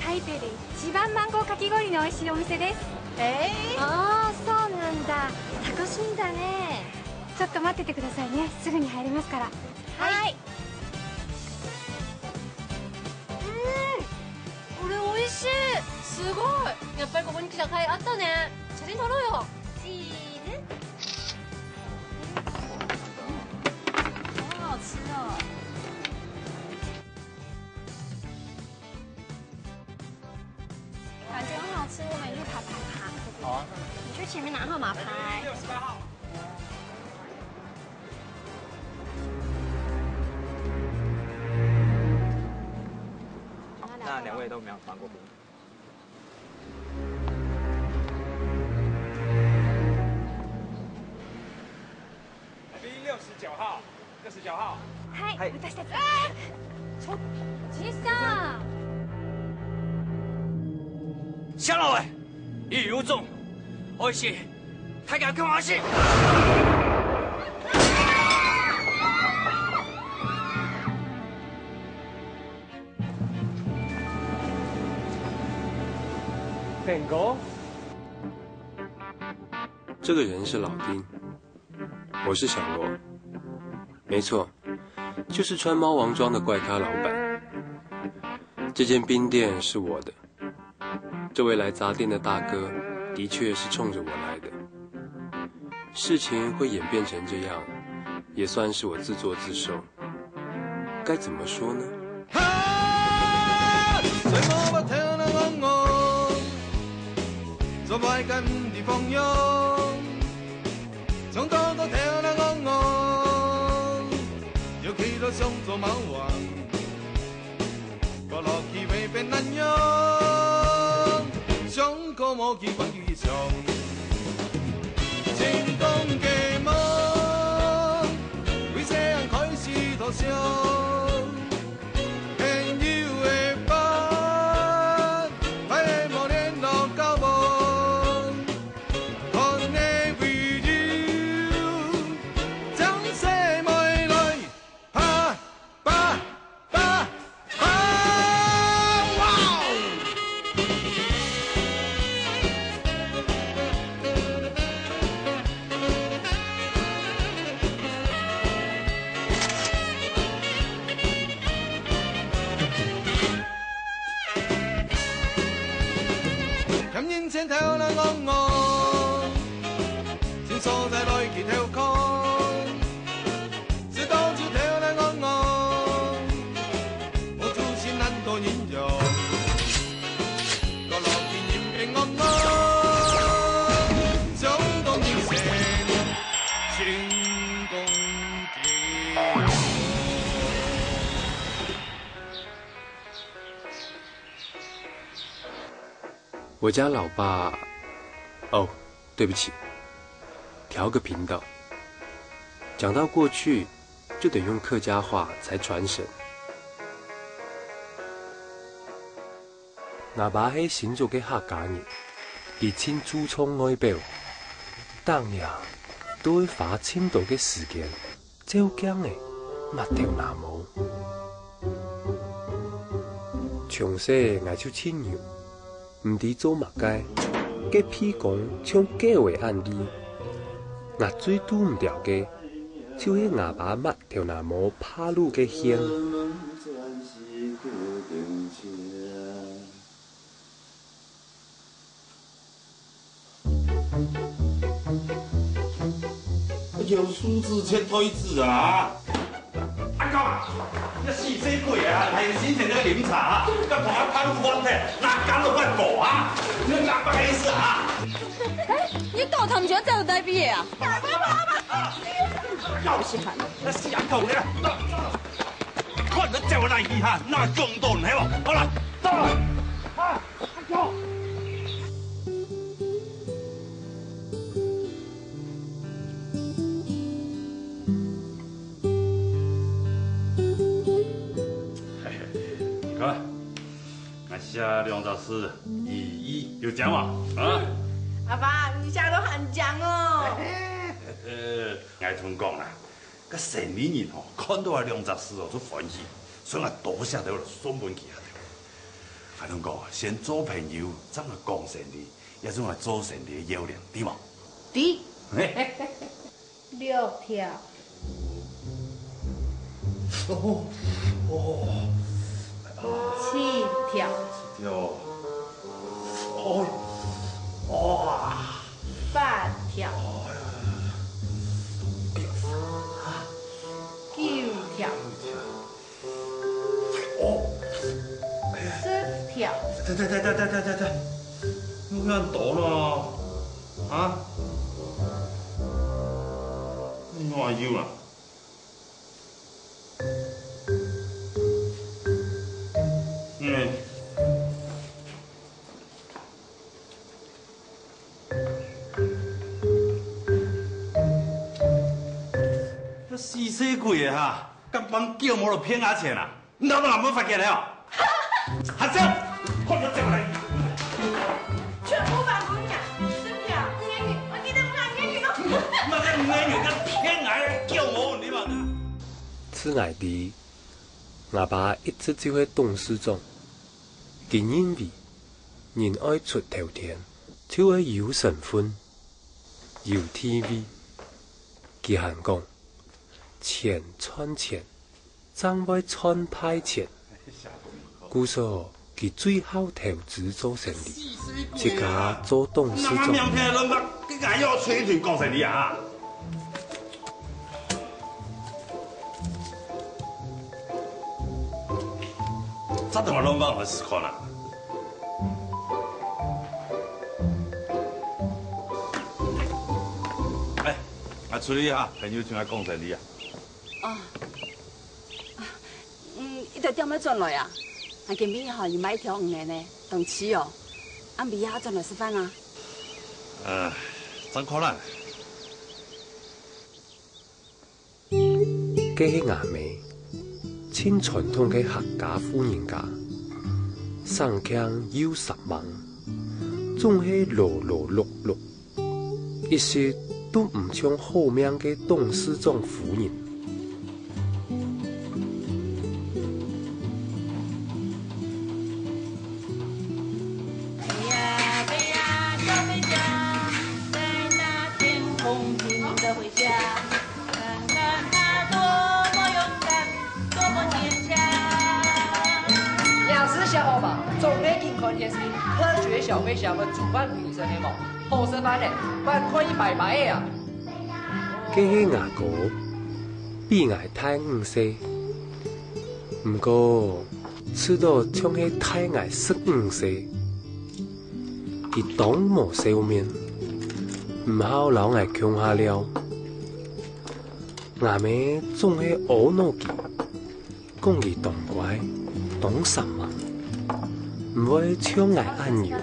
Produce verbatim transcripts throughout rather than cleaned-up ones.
台北で一番マンゴーかき氷の美味しいお店です。えー、ああ、そうなんだ。楽しみだね。ちょっと待っててくださいね。すぐに入りますから。はい。うん、これ美味しい。すごい。やっぱりここに来た甲斐あったね。写真撮ろうよ。チーズ。好好吃哦。 感觉很好吃，我们去排排看。好啊。你去前面拿号码牌。那两位都没有拿过冰。来宾六十九号。 六十九号。はい、はい。私たち。えー、ちょっと、じいさん。小老弟，一如众，美味しい。大家看好戏。等哥。这个人是老丁， 我是小罗，没错，就是穿猫王装的怪咖老板。这间冰店是我的，这位来砸店的大哥的确是冲着我来的。事情会演变成这样，也算是我自作自受。该怎么说呢？哈！誰無法度通人戇戇，做歹个毋知放鬆。 從頭到頭來戇戇，又企到上做貓王，過落去會變恁樣，上課無去管佢上。成功个夢，為細漢開始度想，現有个伴，歹个無聯絡交往。 看你溫柔，將細妹來，啪，啪，啪，啪，哇哦！ 嫌人前頭來戇戇，尋所在來去偷看，食到酒頭來戇戇，無出息難度人用，到落去人變戇戇，相當人生，成功經。 我家老爸，哦，对不起，调个频道。讲到过去，就得用客家话才传神。吾爸係新竹个客家人，佢盡注重外表，逐日都會花盡多个時間 照鏡仔抹頭那毛。從細𠊎就盡幼，毋知做麼个，該鼻公像狗仔恁利。𠊎最堵毋著个，就係吾爸抹頭那毛拍攄个絚。 有素質切推子啊！阿公啊，你死死鬼啊，還有心情在該啉茶啊？該同阿潘換的，哪敢有怪狗啊？你哪不好意思啊？哎，你到底想要走哪位啊？要死啊！那死人頭呢？看你走哪去哈，那中毒了，好了，走了。啊！ 你看，𠊎寫兩隻字，意義有靚無？啊？阿爸，你寫到還靚哦！呃，𠊎同你講啊，該生理人吼，看到這兩隻字哦，就歡喜，所以𠊎多寫兜來送分佢啊。阿東哥，先做朋友，正來講生理，也總係做生理个要領，對無？對。六條。哦，哦，七條。七條。哦，哇。八條。哎呀，哎呀，哎呀。九條。九條。 哦，十條。等等等等等等等等，有恁多呢？啊？哪有啊？嗯。 這死細鬼仔哈，敢幫狗毛仔騙𠊎錢啊？你老爸無發現了？還手，快點走過來！全部還分你啊！十條，五個銀，我記得五個銀哦。哪個五個銀，敢騙𠊎个狗毛，你嘛？自𠊎知，吾爸一直就係董事長，佢認為 人愛出頭天，就愛有身份、有地位。佢還講，錢賺錢，正會賺大錢。故所，佢最好投資做生理，自家做董事長。 這都還亂講來試看啊！哎，啊，出去哈，朋友請來講生理啊。哦，嗯，一直點樣轉來啊？啊，今晡日吼，你買一條魚呢，當鮮哦。啊，暗晡夜轉來食飯啊？呃，正看啦。 該係吾姆，盡傳統个客家婦人家，省儉又煞猛，總係勞勞碌碌，一息都毋像好命个董事長夫人。 仰式小歐巴，總係緊看電視，特約小飛俠个主辦女神聯盟，好食飯呢，飯看一擺擺个啊！該係吾哥，比𠊎大五歲，毋過， 試著像係大𠊎十五歲。佢當無笑面，毋好摎𠊎共下尞。吾姆總係阿𧩣佢，講佢當乖，當煞猛，毋會像𠊎恁樣。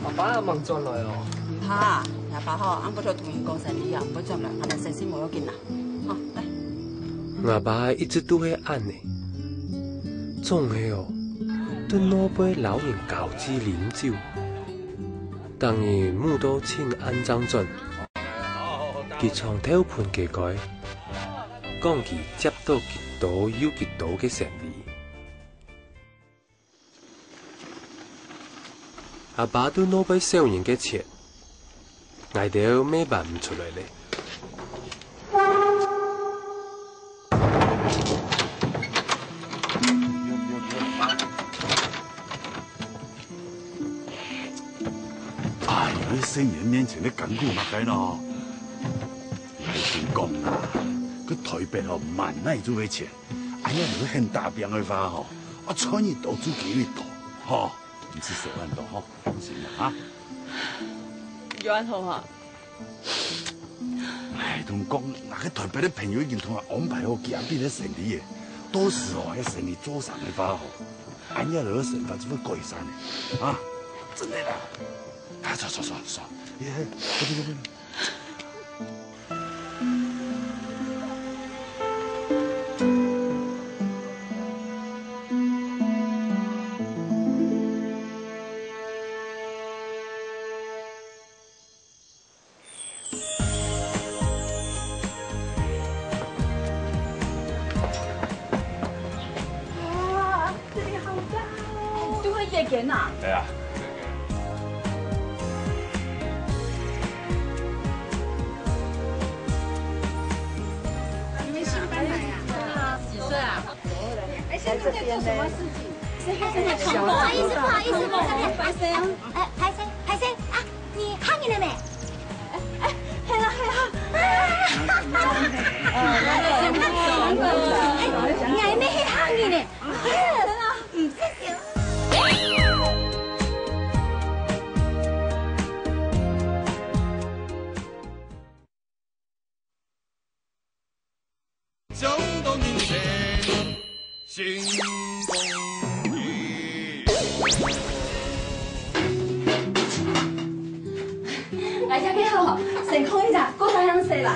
阿爸阿姆轉來哦。毋怕啊，阿爸吼，暗晡頭同人講生理啊，毋會轉來，恁樣身心無要緊啦。 好，來。吾爸一直都係恁呢，總係哦，對外背摎人交際啉酒，逐日舞到盡暗正轉。佢長透盆該該，講佢接到幾多又幾多个生理。 阿爸對外背收人个錢，𠊎兜乜還毋出來咧。哎呀，在細人面前个艱苦麼个呢？𠊎同你講啊，該台北吼，滿哪就係錢。 哎呀，你會很打拚个話吼，啊，賺一多就給一多，吼，你是手腕多吼，放心啦，哈。有恁好哈？哎，同你講，𠊎个台北个朋友已經同𠊎安排好幾筆个生理个，到時候該生理做成个話吼，哎呀，你个生活就會改善个，啊，真个啦。啊，走走走走，耶，不不不不。 哇，這裡好大天哪！对啊。你们新搬来呀？几岁啊？哎，现在在做什么事情？不好意思，不好意思，不好意思。哎，拍谁？拍谁啊？你看见了没？哎，哎，黑了，黑了。哎，你还没黑好你呢。哎，真的，嗯，谢谢。 哎，小朋友，先看一下，過三樣色啦。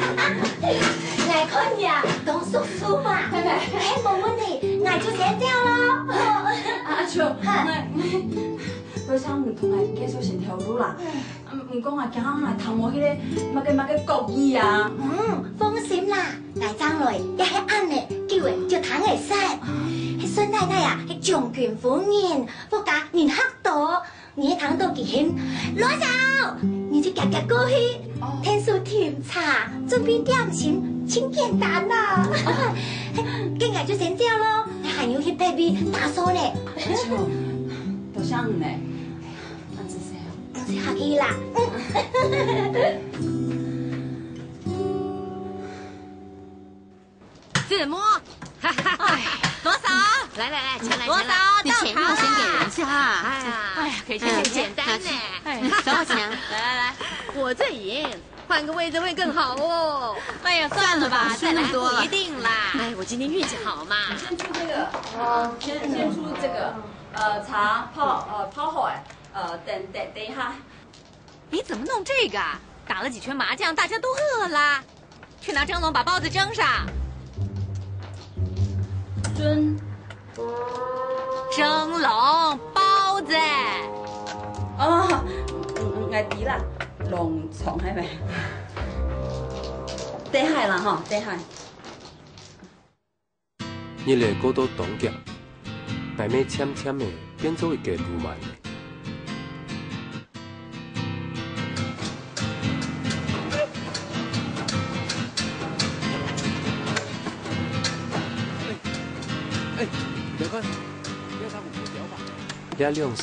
来看呀，當叔叔嘛。拜拜。哎，無問題，𠊎就先走咯。啊，阿秋，哈。𠊎，𠊎想同你介紹新頭路啦。嗯，毋過啊，驚啊，聽無迄個麼个麼个國語啊。嗯，放心啦，𠊎正來，也係恁呢，久誒就聽會識。迄孫太太啊，係將軍夫人，屋下人客多， 你係聽到佢喊「羅嫂」，你就遽遽過去，哦。𢯭手斟茶，準備點心，盡簡單啦。該𠊎就先走咯，𠊎還有去別位打掃呢。多謝你呢，恁仔細哦。客氣啦。 子墨，哈哈哈，羅嫂，來來來，前來，羅嫂，前來。你錢要先給人家啊。哎呀，哎呀，可以先很簡單呢。哎，多少錢啊？來來來，我這贏，換個位置會更好哦。哎呀，算了吧，再來不一定啦。哎，我今天運氣好嘛。先出這個，哦，先先出這個，呃，茶泡，呃，泡好哎，呃，等等等一下。你怎麼弄這個啊？打了幾圈麻將，大家都餓了。 去拿蒸籠把包子蒸上。蒸。蒸籠，包子。哦，嗯，嗯，𠊎知啦，籠床係無？對海啦吼，對海。 日仔過到當遽，𠊎乜漸漸仔變做一個鱸鰻仔。哎，哎，你看，這兩儕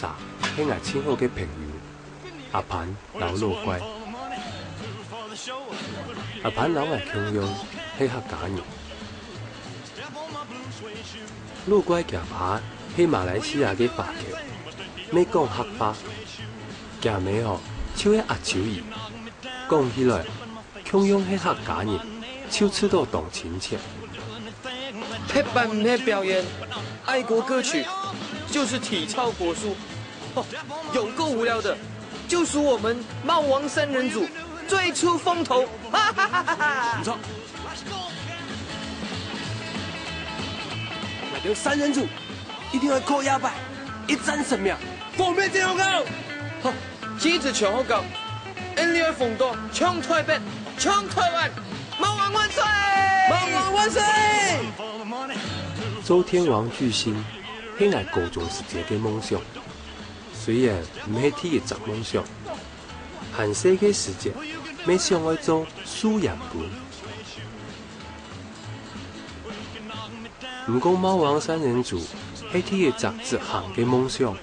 係𠊎盡好个朋友。 阿潘摎老怪。阿潘摎𠊎共樣係客家人。老怪厥爸係馬來西亞个華僑，乜講客話。厥姆吼，就係阿秋姨。講起來， 共樣係客家人，就試著當親切。別班毋係表演愛國歌曲，就是體操國術。哦，有夠無聊的，就屬我們貓王三人組最出風頭，哈哈哈哈哈！毋錯，𠊎兜三人組一定愛靠這擺，一戰成名，奉命進行高。好， 機子全好搞，恩利愛紅到全台北、全台灣，貓王萬歲！貓王萬歲！做天王巨星係𠊎高中時節个夢想，雖然毋係第一隻夢想，還細个時節乜想愛做收音官。毋過貓王三人組係第一隻執行个夢想。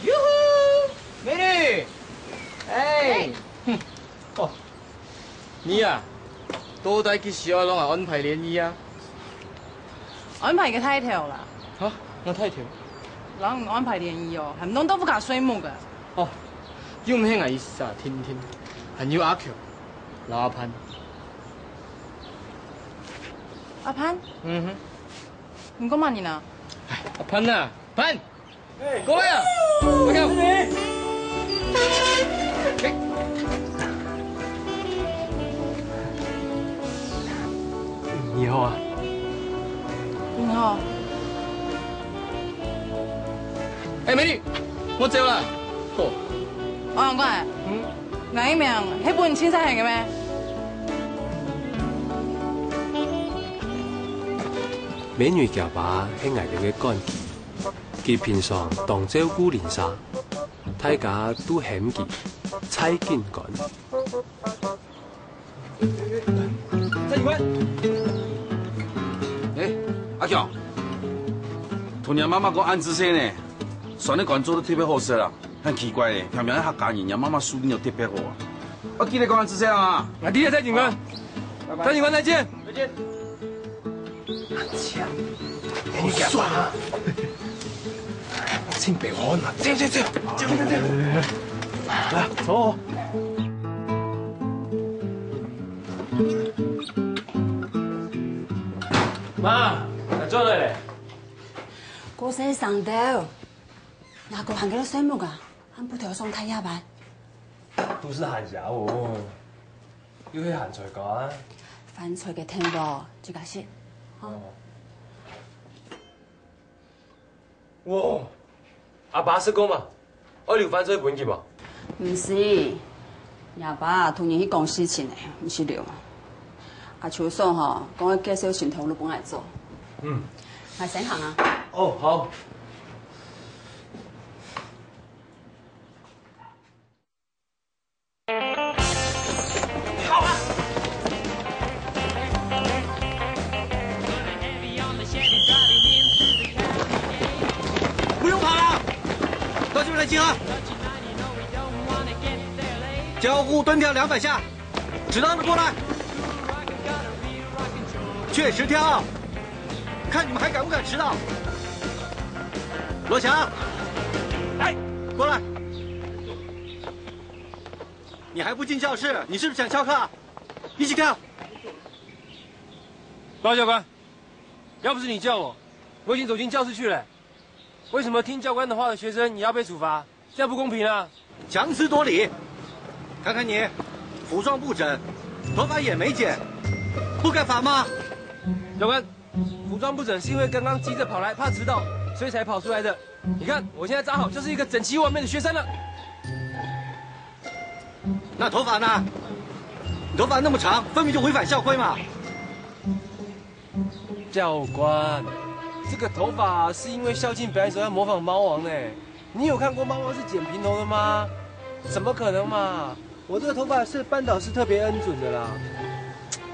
喲呼，美女，哎，哼，哦，你啊，到底幾時愛摎𠊎安排聯誼啊？安排个大頭啦。哈，麼大頭？摎你安排聯誼哦，還毋當豆腐咖睡目个。哦，又毋係𠊎意思啊，婷婷，還有阿強，摎阿潘。阿潘？嗯哼。你講麼人啊？哎，阿潘啊，潘，過來啊！阿強。哎。你好啊。你好。哎，美女，我走了。哦。王員，嗯？𠊎个名係分人清採个咩？ 美女厥爸係𠊎兜个管區，佢平常當照顧鄰舍，大家都喊佢「蔡警官」。蔡警官！哎，阿強，同若媽媽講恁仔細呢，酸菜乾做得特別好食啊！ 很奇怪咧，偏偏客家人，若媽媽手藝又特別好啊！啊，記得講恁仔細啊！𠊎知了，蔡警官。蔡警官，再見。再見。阿強，你幹嘛？真白話呢！走走走，走走走。來，走。媽，𠊎轉來咧。過細聲兜。 若哥還在該睡目啊，還毋好上大夜班。都係閒話哦，又係鹹菜乾。飯菜个添無，自家食。哦。哇，阿爸識講嘛，愛留飯菜分佢無？毋係，若爸同人去講事情呢，毋使留。阿秋嫂吼，講愛介紹新頭路分𠊎做。嗯。𠊎先行啊。哦，好。 不用跑了，到這邊來集合。交互蹲跳兩百下，遲到的過來。確實跳，看你們還敢不敢遲到。羅翔，來，過來。你還不進教室，你是不是想翹課？一起跳。報告教官，要不是你叫我，我已經走進教室去了。為什麼聽教官的話的學生也要被處罰？這樣不公平啊！強詞奪理，看看你，服裝不整，頭髮也沒剪，不該罰嗎？教官，服裝不整是因為剛剛急著跑來，怕遲到，所以才跑出來的。你看，我現在紮好，就是一個整齊完美的學生了。那頭髮呢？你頭髮那麼長，分明就違反校規嘛！ 教官，這個頭髮是因為校慶表演時候要模仿貓王呢。你有看過貓王是剪平頭的嗎？怎麼可能嘛！我這個頭髮是班導師特別恩准的啦。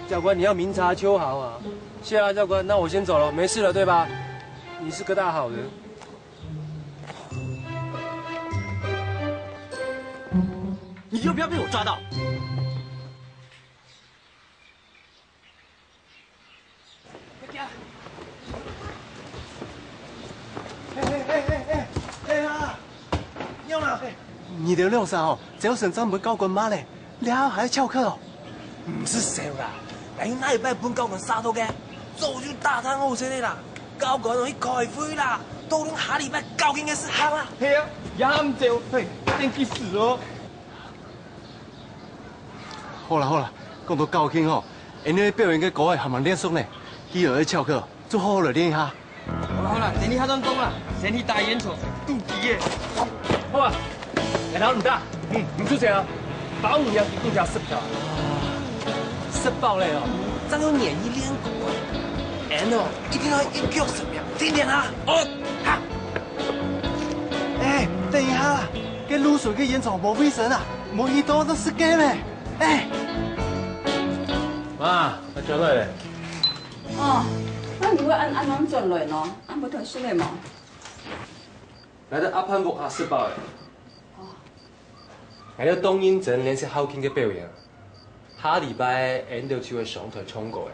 教官，你要明察秋毫啊！謝啦，教官，那我先走了，沒事了，對吧？你是個大好人。你就不要被我抓到！ 哎哎哎哎哎哎啊！你兩儕哦，朝晨正分教官罵咧，這下還愛翹課哦？毋使愁啦，𠊎有哪一擺分教官嚇到个，早就打探好勢个啦。教官去開會啦，討論下禮拜校慶个事項啦。係啊，也毋愁，嘿，等佢死哦。 好啦好啦，講到校慶吼，𠊎兜表演个歌仔還吂練熟呢，既然愛翹課，就好好來練一下。好啦好啦，等你下轉講啦，先去打圓場，堵佢个。好啊，來，老李大，嗯，你出錢啊，包你要去公家食票啊。食飽了哦，正有願意練歌啊。𠊎哦，一定要一腳十秒，天天啊。哦，好。哎，等一下啦，該路脣个圓場無衛生啊！ 無去到就食个咩？哎！媽，𠊎轉來咧。哦，仰你會恁恁暗轉來呢？暗晡頭食了無？𠊎在阿潘屋下食飽咧。哦。𠊎兜當認真練習校慶个表演，下禮拜𠊎兜就會上台唱歌咧。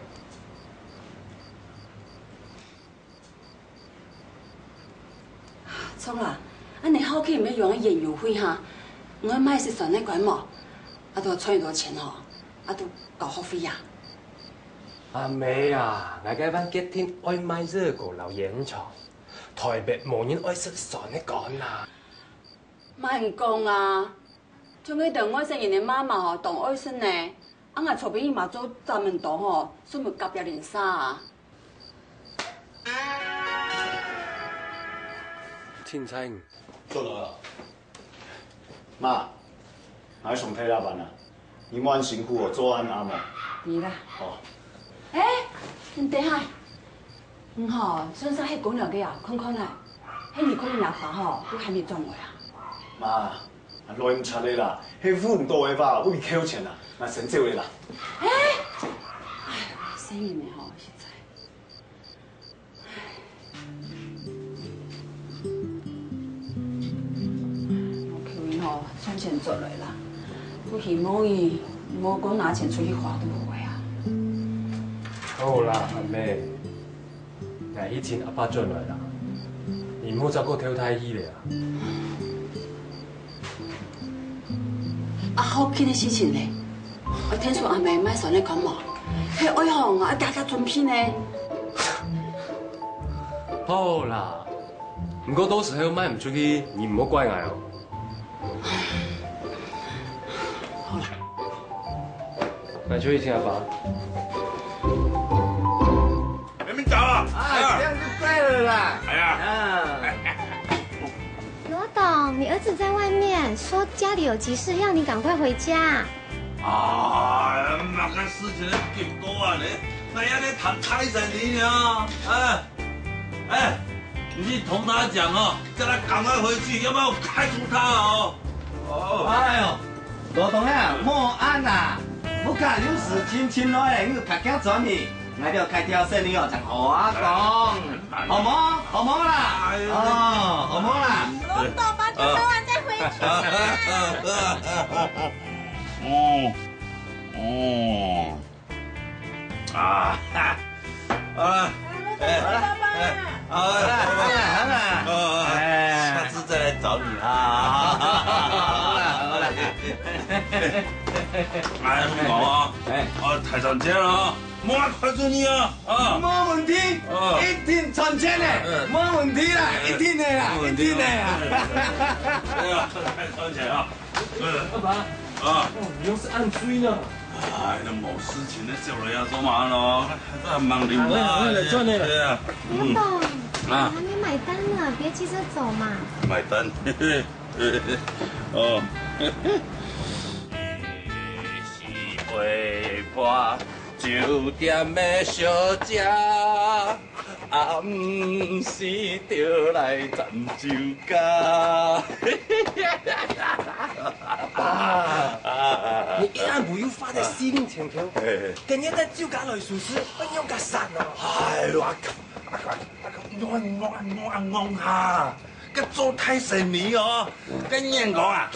著啦，恁仔校慶毋係用个園遊會哈，𠊎買食酸菜乾無？啊，都賺幾多錢吼？啊，都交學費啊。阿姆啊，𠊎个話決定愛賣熱狗摎煙腸，台北無人愛食酸个乾啊。慢講啊，像該兜外省人个媽媽吼，當愛食呢。啊，𠊎昨晡日嘛做炸燜刀吼，送分隔壁鄰舍啊。清採。做得啊。 媽，𠊎上台啦，恁啊，你莫恁辛苦哦，做恁啊無？你啦。哦。哎，你等下，你吼，順續歇公寮个啊，看看啦，係你看你阿爸吼，都還沒轉來啊？媽，來毋掣个啦，係赴毋著个話，會被扣錢啊，𠊎先走个啦。哎，哎，細人仔吼，實在。 𠊎求你吼，賺錢轉來啦！𠊎希望你毋好過拿錢出去花就好啊。好啦，阿姆，𠊎去尋阿爸轉來啦，你毋好再過敨大氣了啊！ 啊，好緊个事情呢，愛𢯭手阿姆買酸个乾無？係愛吼，𠊎愛遽遽準備呢。好啦，毋過到時候賣毋出去，你毋好怪𠊎哦。好啦，𠊎就去尋阿爸。 明明早啊！啊，這樣就對了啦。哎呀，啊。羅董，你兒子在外面說家裡有急事，要你趕快回家。啊，麼个事情恁急到啊？你，那要你談財產呢？哎，哎，你去同他講哦，叫他趕快回去，要不然我開除他哦。哦。哎喲， 羅董啊，莫恁啊！屋下有事情尋來，你較遽轉去，𠊎兜開條生理哦，正好啊講，好無？好無啦？哦，好無啦？羅董，把酒喝完再回去啊。哦，哦。 啊，哈，好了，哎，哎，好了，好了，好了，哦，哎，下次再來找你啊。好了，好了。哎，我講啊，哎，哦，太上街了啊，莫開除你啊，啊，沒問題，哦，一定賺錢的，嗯，沒問題啦，一定的啦，一定的啦。哎呀，太上街啊。 阿爸，啊，哦，你又是恁醉呢？哎，那無事情个小人仔做麼个咯？還在忙哩嘛。啊，來，來，轉來了。對啊，嗯。阿爸，啊，你還沒買單呢，別急著走嘛。買單，嘿嘿，哦。是會破酒店个小姐。 暗時就來斬酒家。爸，你一暗無又花忒四零千箍，嘿嘿。今日到酒家來試試，愛仰結煞哦？哎喲，啊，啊，啊，啊，戇戇戇戇哈！該做大生理哦，該眼光啊，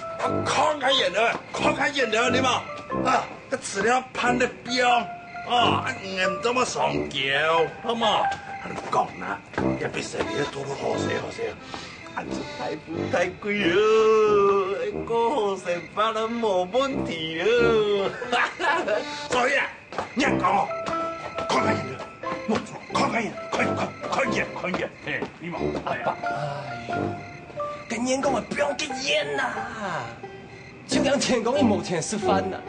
看較遠了，看較遠了，你嘛，啊。 該除了盼得標，哦，啊，你毋做麼上繳，好無？啊，你講啊，也別生理都好勢好勢，啊，這大富大貴哦，過好生活都無問題哦。所以啊，你講哦，看較遠了，莫看較遠，看，看，看遠，看遠，嘿，你嘛，哎呀。哎喲，跟人講啊，不要跟煙呐。 就像天公也無錢食飯呢。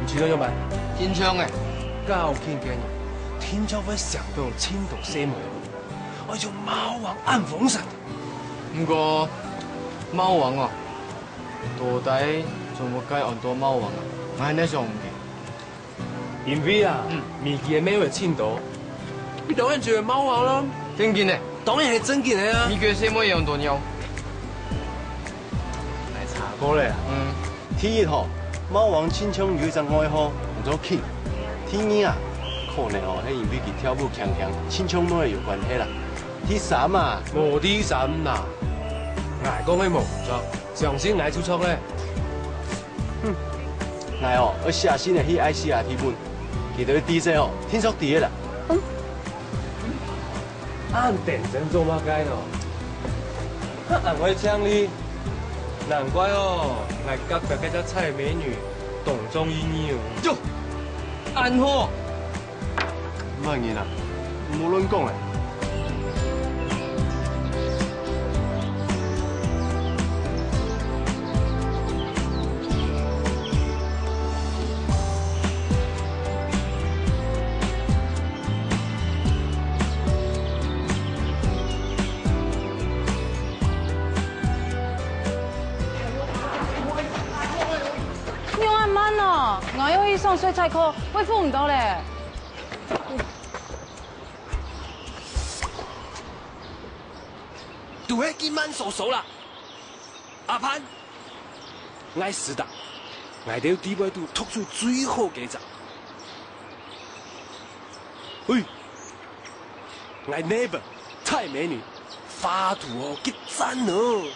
你去到仰般？緊張欸。搞緊个人，定著會想到盡多細妹，愛像貓王恁豐盛。毋過，貓王哦，到底仰會改安到貓王啊？𠊎還想毋明。 因為啊，嗯。美國个妹仔盡多，你當然就係貓王囉。正經个？當然係正經个啊。美國个細妹也有多鳥。來查過了啊。嗯。第一吼，貓王盡常有一隻外號，叫做King。第二啊，可能哦，係因為佢跳舞輕輕，親像妹有關係啦。第三啊，無第三啦。𠊎講个無錯，相信𠊎就著咧。哼，𠊎哦，愛寫信仔去I C R T問，佢兜个知識哦，定著知个啦。恁認真做麼个呢？恁會請你，難怪哦，𠊎隔壁該隻蔡美女當中意你哦。喲，恁好！ 麼人啊？毋好亂講咧！仰恁慢哦！𠊎愛去上水採購，會赴毋著咧。 就係今晚所說啦。阿潘，𠊎試著，𠊎兜裡背肚讀出最好个隻。喂，𠊎neighbor蔡美女，畫圖哦，極讚哦！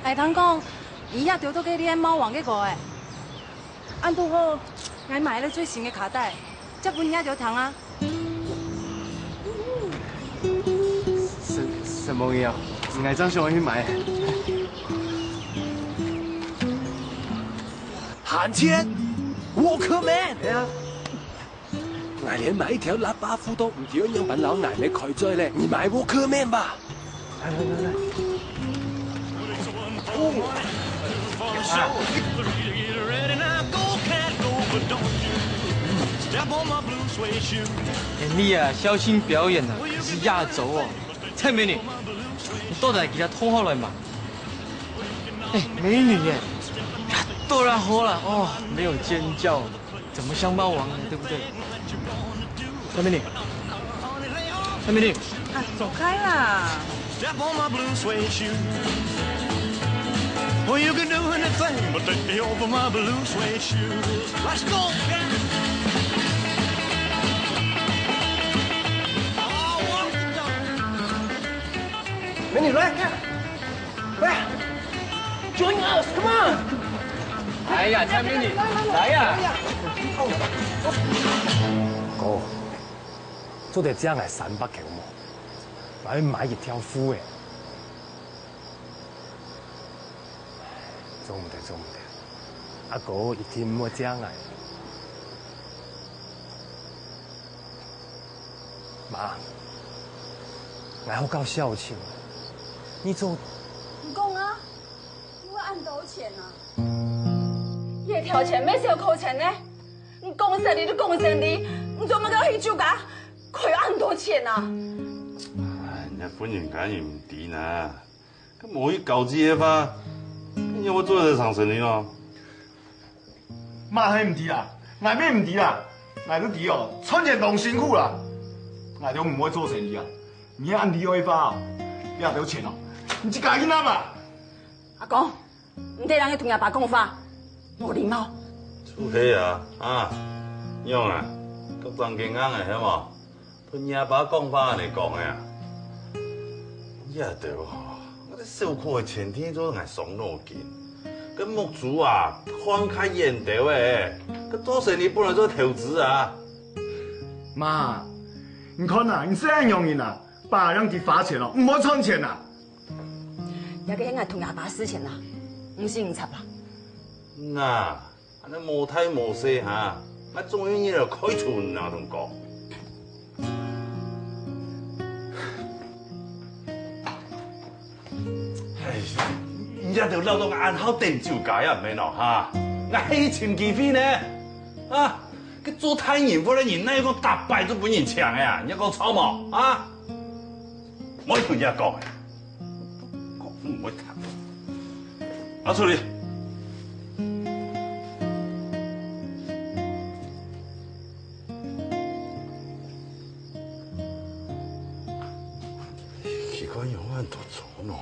𠊎聽講，你也兜著該戀愛貓王个歌仔。恁堵好，𠊎買了最新个卡帶，借分你兜聽啊。什，什麼呀？𠊎正想愛去買。還錢？Walkman？對啊。 𠊎連買一條喇叭褲都毋知愛仰般摎𠊎姆開嘴咧，你買Walkman吧。來來來來。哎，你啊，小心表演啊，可是壓軸哦。蔡美女，你到底幾下通好來嘛？哎，美女耶，多啦好啦，哦，沒有尖叫。 怎麼像貓王呢？對不對？蔡美女，蔡美女，啊，走開啦！ Step on my blue suede shoes. Well, you can do anything but take me over my blue suede shoes. Let's go, cat. Oh, what the dog? 美女，來看。 喂，join us, come on！哎呀，蔡美女，來呀！哥，做得借𠊎三百箍無？𠊎愛買一條褲仔。做毋得，做毋得，阿哥一定毋會借𠊎。 媽，𠊎好搞笑情，你做……你講啊，你會恁多錢啊？這條錢乜少扣錢呢？你講生理就講生理，你做麼个去酒家開恁多錢啊？哎，人家分人家人毋知呢。 該無去交際个話，該仰會做得成生理咯？嘛係毋知啦，𠊎乜毋知啦，𠊎都知哦，賺錢當辛苦啦。𠊎都毋會做生理啊，你恁厲害个話哦，這兜錢哦，你自家去拿吧。阿公，你這人愛同阿爸講話，無禮貌。就係啊，啊，仰啊，較正經硬个係無？ 同若爸講話恁樣講个啊？這兜吼，𠊎兜小可个前提做𠊎傷腦筋。該目珠啊，看較遠兜仔，該做生理本來做投資啊。媽，你看啊，你細人樣人啊，爸讓佢花錢哦，毋會賺錢啊。這个係𠊎同若爸事情啊，毋使你插啊。那， 恁樣無大無細哈，𠊎總有日來開除你啊，同你講。唉，你這兜老到恁好等酒家啊，毋係喏哈？𠊎係尋機會呢，啊，該做大人物个人，哪有講逐擺都分人請个啊？你講著無啊？ 莫同人講，講毋會聽。拿出去。奇怪，仰恁多錢呢？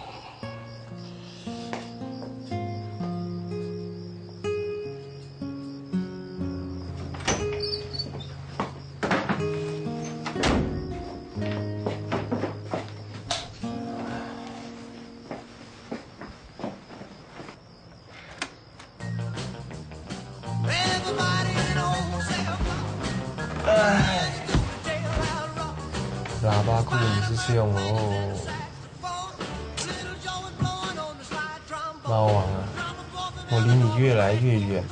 喇叭裤你是用哦。猫王啊，我离你越来越远了。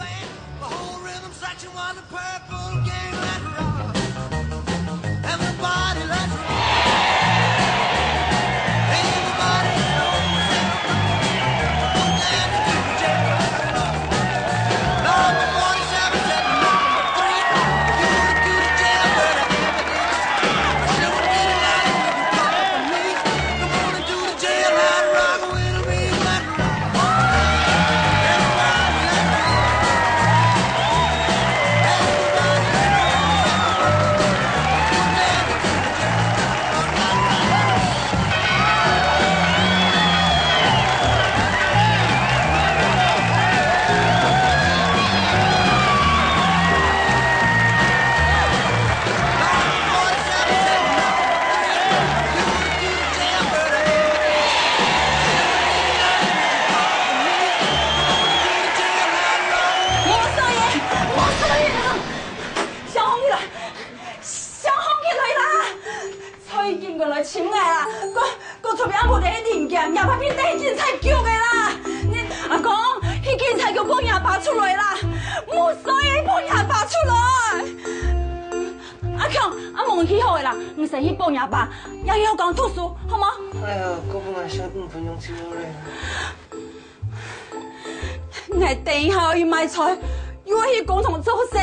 莫少爷，莫少爷啊！消防局來，消防局來啦！ 蔡警官來尋𠊎啊！𠊎，𠊎出面無得零件，也怕分警察捉个啦！你，阿公，去警察局報若爸出來啦！莫衰，報若爸出來！阿強，阿無去好个啦，你先去報若爸，也去學校讀書，好無？哎呀，𠊎本來想五分鐘就到了。𠊎等一下愛去買菜，又愛去工廠做事。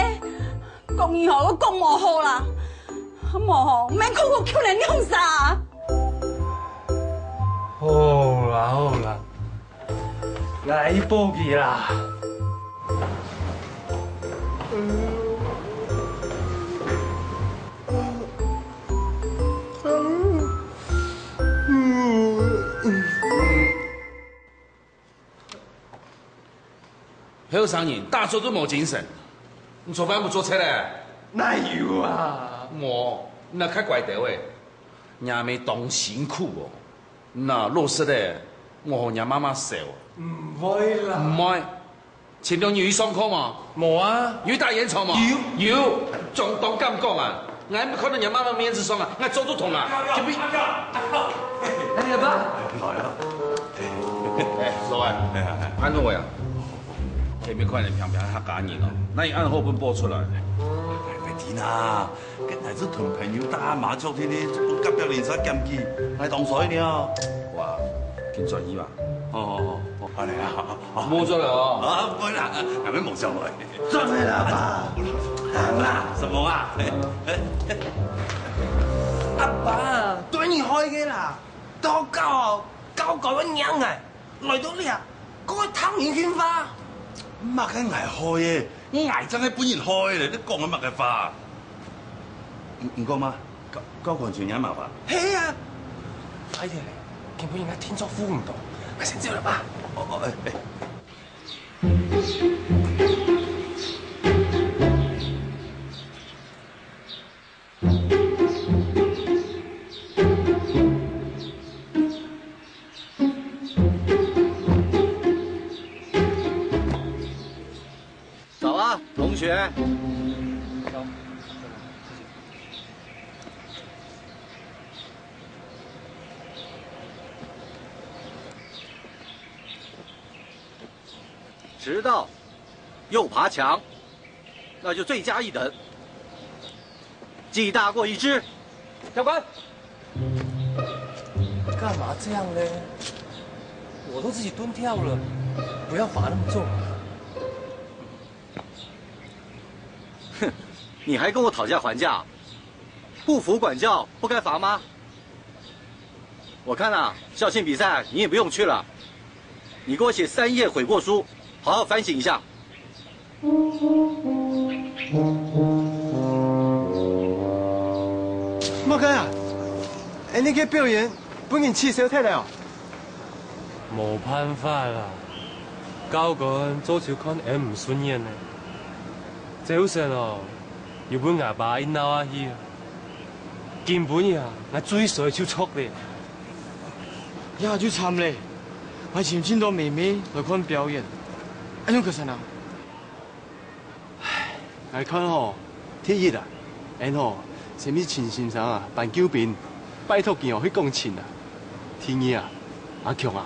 講你吼，𠊎講無好啦，無吼，免看𠊎求你兩儕。好啦好啦，𠊎去報佢啦。 後生人，打早都無精神，你做飯毋做菜咧？哪有啊？無，你較乖兜仔。若姆當辛苦哦，你若老實咧，𠊎和若媽媽愁。毋會啦。毋會。前兩日有去上課無？無啊。有去打圓場無？有。有，相當敢講啊！ 𠊎毋看到若媽媽面子上啊，𠊎做都痛啊！阿強，阿強，阿強！哎，阿爸！來啊！哎，老二，恁好啊！前面看人平平客家人哦，哪有恁好分播出來？哎，快停啊！該乃係同朋友打麻雀天天，分隔壁鄰舍檢舉，𠊎當衰呢！哇，緊轉去吧。哦哦哦，恁樣啊！ 無做了哦。啊，毋會啦，𠊎兜無做了。做咩啦，爸？行啦。什麼啊？阿爸，對你害个啦！到搞搞搞到娘哎，來到這，過會聽人訓話。麼个𠊎害个？𠊎正係分人害个咧！你講个麼个話？你你講嘛？搞搞看成仰麻煩？係啊！哎呀，今晡日𠊎定著赴毋著，𠊎先走了吧。哦哦哎哎。 早啊，同學。 遲到又爬牆，那就罪加一等，記大過一支。教官，幹嘛這樣呢？我都自己蹲跳了，不要罰那麼重。哼，你還跟我討價還價？不服管教不該罰嗎？ 我看啊，校慶比賽你也不用去了，你給我寫三頁悔過書，好好反省一下。麼个啊？恁呢个表演分人取消忒了哦？無辦法啦，教官早就看𠊎毋順眼了。朝晨哦，又分吾爸一鬧下去。 今晡日啊，𠊎最衰就著了。這就慘了，𠊎尋盡多妹妹來看表演，恁樣可算啊？𠊎看吼，第一啊，𠊎吼，先去請先生啊辦救兵，拜託佢哦，去講親啊。第二啊，阿強啊，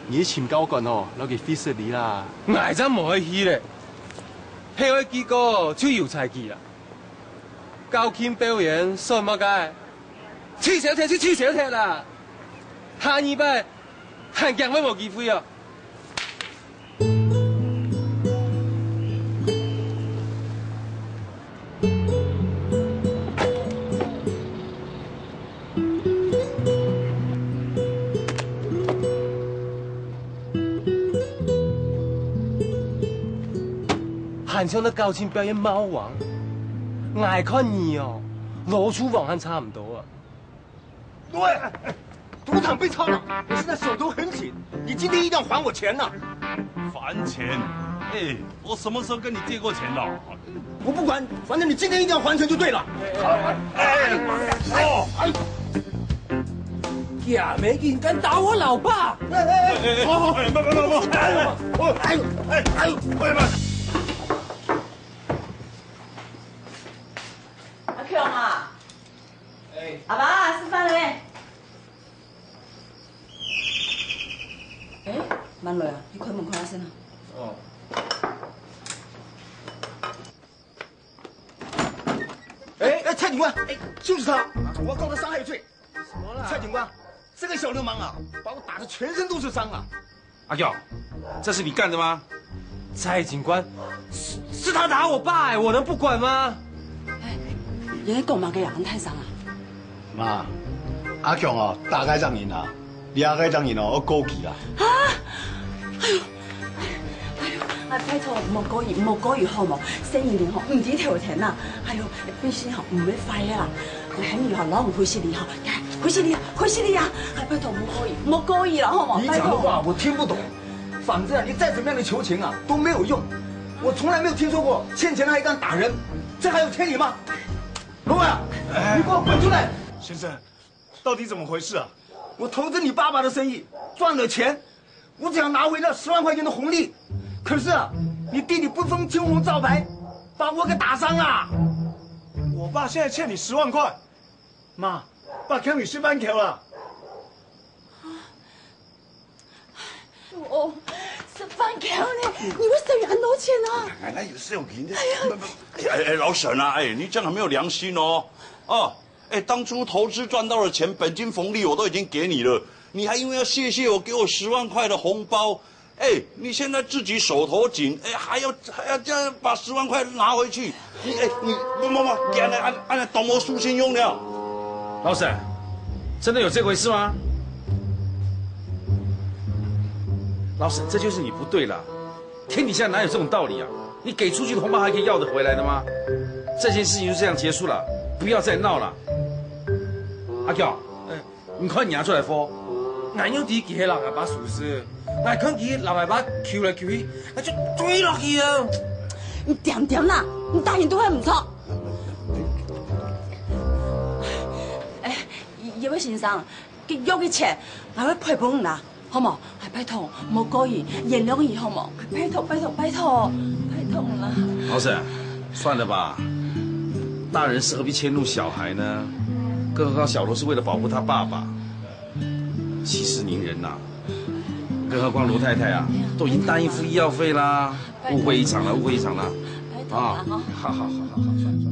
你尋教官哦，摎佢會失禮啦。𠊎正無愛去咧，係愛結果就由在佢啦。校慶表演算麼个？取消忒就取消忒啦，下二擺還驚會無機會哦。 還想到校慶表演貓王，𠊎看你哦，老鼠王還差毋多啊。 喂，賭場被抄了，我現在手頭很緊，你今天一定要還我錢呐！還錢？哎，我什麼時候跟你借過錢的？我不管，反正你今天一定要還錢就對了。哎，哦，哎，假没劲，敢打我老爸！哎，哎，哎，好，好，哎，不，不，不，不，哎，哎，哎，哎，哎，哎，阿強啊！ 哎。阿爸，食飯咧。哎，慢來啊，你開門看下先啊。哦。哎，哎，蔡警官，哎，就是他，我要告他傷害罪。什么啦？蔡警官，这个小流氓啊，把我打得全身都是伤啊。 阿強，这是你干的吗？蔡警官，是，是他打我爸哎，我能不管吗？哎，你在讲嘛个人太伤啊？媽，阿強哦，打該隻人啊，掠該隻人哦，愛告佢啦。啊！哎呦，哎呦，哎，拜託，莫告佢，莫告佢好無？細人仔吼，毋知頭疼啊。哎呦，本身吼，毋會壞个啦。哎，你吼，老母會失禮吼，會失禮啊，會失禮啊！哎，拜託，莫告佢，莫告佢啦，好無？你講个話我聽不懂。 反正啊，你再怎麼樣的求情啊，都沒有用。我從來沒有聽說過欠錢的還敢打人，這還有天理嗎？羅偉啊，你給我滾出來！先生，到底怎麼回事啊？我投資你爸爸的生意，賺了錢，我只想拿回那十萬塊錢的紅利。可是啊，你弟弟不分青紅皂白，把我給打傷了。我爸現在欠你十萬塊，媽，爸欠你十萬塊了。 哦，十萬塊呢？你會省恁多錢啊？哎，那也是有原因的。哎呀，不，不，哎，哎，老沈啊，哎，你这样很没有良心哦。哦，哎，当初投资赚到的钱，本金红利我都已经给你了，你还因为要谢谢我，给我十万块的红包，哎，你现在自己手头紧，哎，还要，还要这样把十万块拿回去，你，哎，你，不，不，不，你按呢，按，按呢多么舒心用了。老沈，真的有这回事吗？老沈，这就是你不对了。天底下哪有这种道理啊？你给出去的红包还可以要得回来的吗？这件事情就这样结束了，不要再闹了。阿强，哎， 你看你阿出來貨，𠊎仰知佢係摎𠊎爸收拾，𠊎看佢摎𠊎爸求來求去，𠊎就追落去啊！你恬恬啦，你打人都會毋著。哎，葉先生，佢約个錢，𠊎會賠分你啦。 好無？哎，拜託，莫告佢，原諒佢好無？哎，拜託，拜託，拜託，拜託啦！老沈，算了吧，大人是何必迁怒小孩呢？更何况小罗是为了保护他爸爸，息事宁人呐。更何况罗太太啊，都已经答应付医药费啦，误会一场了，误会一场了。拜託啦，啊，哈。好好好好好，算了算了。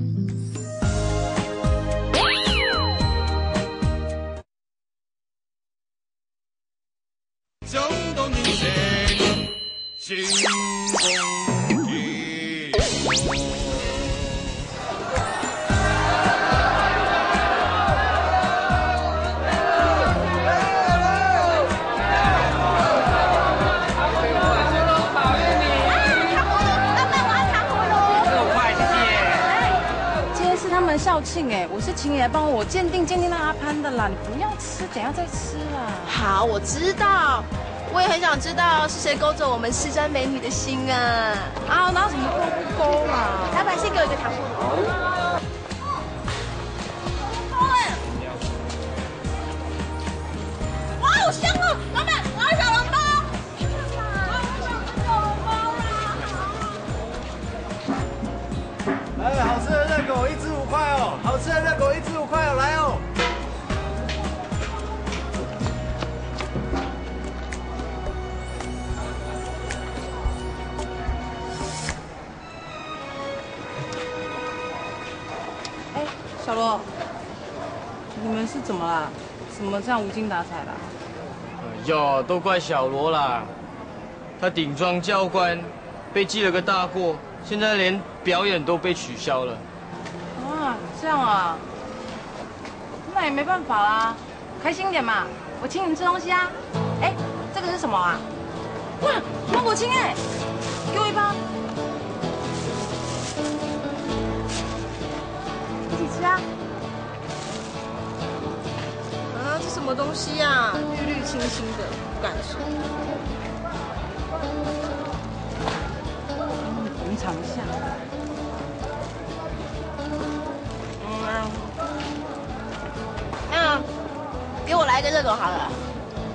今天是他们校庆哎，我是请你来帮我鉴定鉴定那阿潘的啦，你不要吃，等一下再吃啦。好，我知道，我也很想知道是谁勾走我们师专美女的心啊。啊，哪有什么勾不勾啦？老板，先给我一个糖葫芦。哇，好香哦！老板，我要小笼包。哎，好吃的热狗一只五块哦，好吃的热狗一只五块哦，来哦。你们是怎么啦？怎么这样无精打采啦？哎呀，都怪小罗啦！他顶撞教官，被记了个大过，现在连表演都被取消了。啊，这样啊，那也没办法啦，开心一点嘛，我请你们吃东西啊。哎，这个是什么啊？哇，芒果青哎，给我一包，一起吃啊。啊，这什么东西啊？绿绿青青的，不敢吃。我们尝一下。嗯，那给我来一个热狗好了。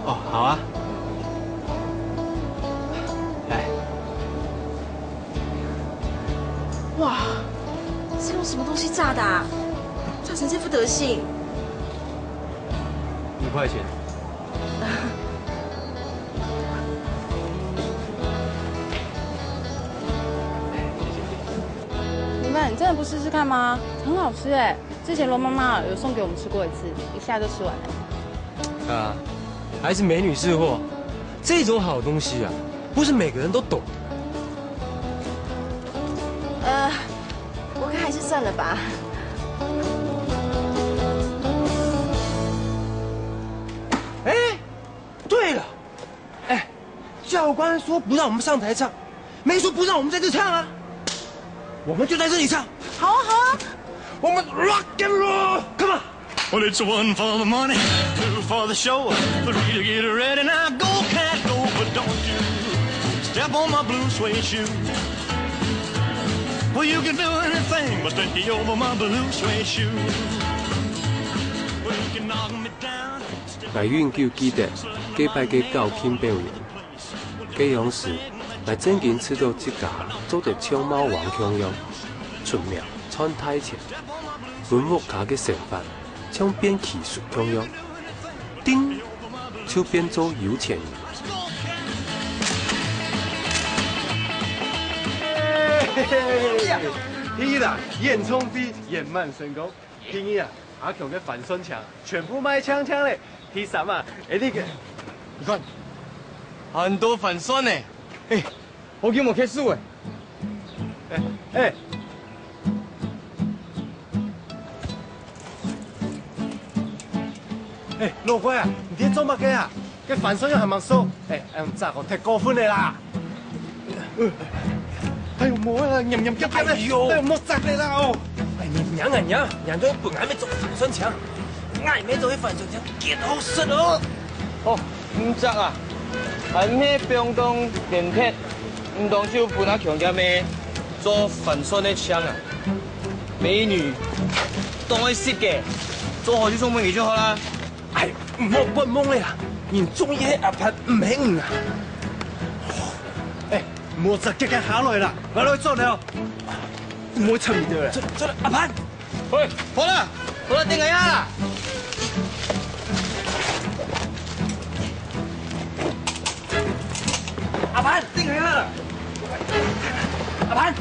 哦，好啊。来。哇，是用什么东西炸的啊？炸成这副德行。五块钱。你们真的不试试看吗？很好吃哎！之前罗妈妈有送给我们吃过一次，一下就吃完了。啊，还是美女识货，这种好东西啊，不是每个人都懂。呃，我看还是算了吧。哎，对了，哎，教官说不让我们上台唱，没说不让我们在这唱啊。我们就在这里唱。好啊，好啊。我们 rock and roll，come on。Well, it's one for the money, two for the show, three to get ready. Now go, cat, go, but don't you step on my blue suede shoe. Well, you can do anything, but take me over my blue suede shoe. Well, you can knock me down. 𠊎永久記得該擺个校慶表演。該央時，𠊎正經試著自家做得像貓王共樣，出名賺大錢，分屋下个生活像變奇術共樣，叮，就變做有錢人。嘿嘿，第一啦，演唱會圓滿成功。第二啊，阿強个帆船牆全部賣淨淨咧。第三啊，哎，你个，你看，很多帆船呢。哎，好久無去收欸。哎，哎。哎，老怪啊，你在做麼个啊？該帆船又還吂收。哎，恁樣哦，忒過分了啦！ 哎喲，無啦，黏黏夾夾个，哎喲，哎喲，莫摘了啦哦！哎，你娘啊娘，娘都分𠊎買做帆船牆，𠊎買做个帆船牆，幾好食哦！哦，毋摘啊，還係放當電鐵，毋當就分阿強佢姆做帆船个牆啊！美女，當愛惜个，做好就送分佢就好啦。哎，莫發夢了啦，人中意係阿潘，毋係你啊！哎， 莫再遽遽下來啦，𠊎來做了。莫插你兜了。做，做了，阿潘。喂，好了，好了，等一下啦。阿潘，等一下啦。阿潘。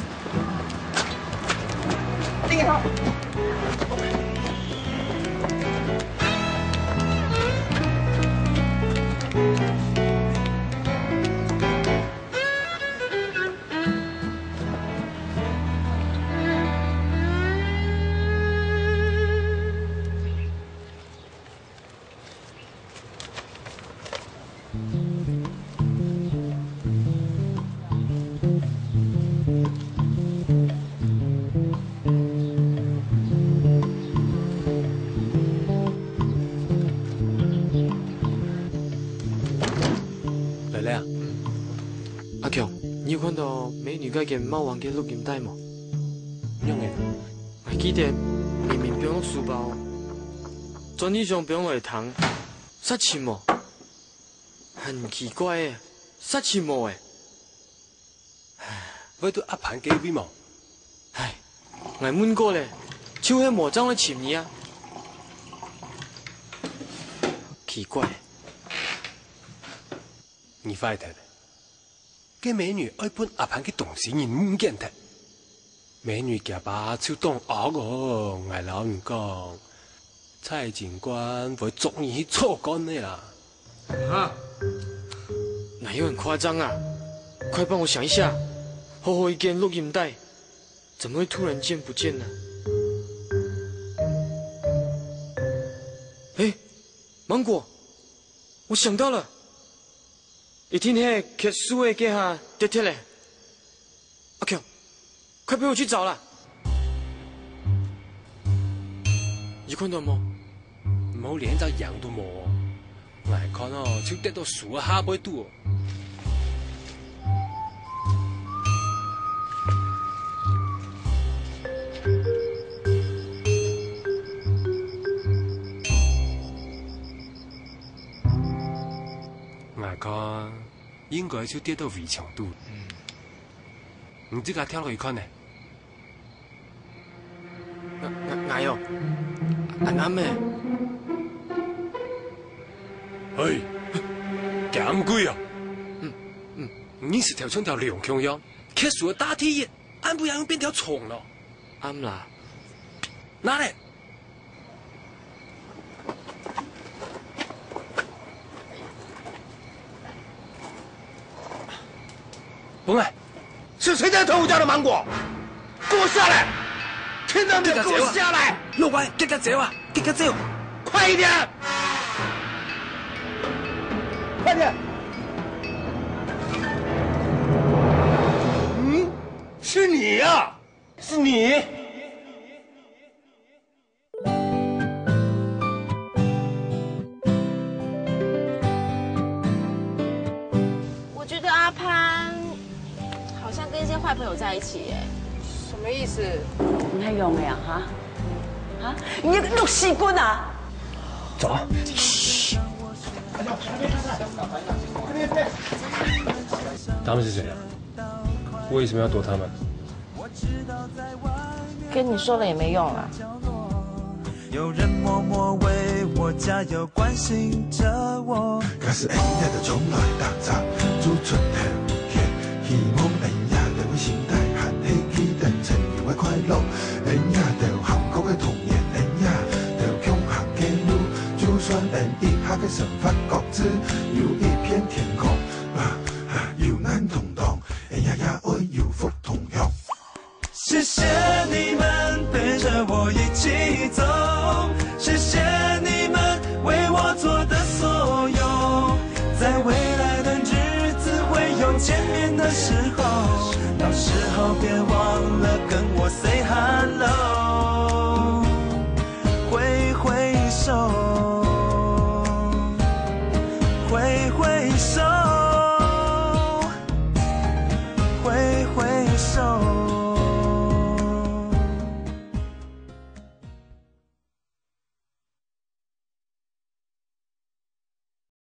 來了啊！阿強，你有看到美女該間貓王个錄音帶無？仰仔？𠊎記得明明放落書包，轉去想放落廳，煞尋無。 很奇怪欸，煞尋無欸。會在阿潘該位無？唉，𠊎問過咧，就係無正會尋你啊。奇怪。你壞忒了。該美女愛分阿潘个東西你毋見忒。美女厥爸就當惡哦，𠊎摎你講，蔡警官會捉你去坐監个啦。啊？哪有很誇張啊？快幫我想一下，厚厚一卷錄影帶，怎麼會突然間不見呢？哎，芒果，我想到了，一定係缺書个該下跌忒了。阿強， 快陪我去找啦！有看到無？無連隻影都無哦。𠊎看哦，就跌到樹个下背肚哦。𠊎看，應該就跌到圍牆肚。你自家跳落去看呢？ 𠊎𠊎𠊎喲，恁暗咩？嘿，驚鬼啊！嗯嗯，你係頭像條龍共樣，缺書个大第一，暗晡夜又變條蟲咯。暗啦。拿咧！ 分𠊎！是誰在偷我家的芒果？給我下來！聽到沒有？給我下來！老闆，遽遽走啊，遽遽走！快一點！快點！嗯，是你呀、是你！ 我觉得阿潘好像跟一些坏朋友在一起耶。什么意思？你還用个啊，哈？哈？你个六西棍啊！走啊！他們是誰啊？為什麼要躲他們？ 跟你說了也沒用啦。有人默默為我加油，關心著我。假使恁樣就衝來打雜，做出頭天，希望恁樣就會心態還係記得曾經个快樂，恁樣就幸福个童年，恁樣就共行个路，就算恁一下个生活各自有一片天空，啊啊，有難同當，恁樣也愛有福同享。 謝謝你們陪著我一起走，謝謝你們為我做的所有。在未來的日子會有見面的時候，到時候別忘了跟我say hello，揮揮手。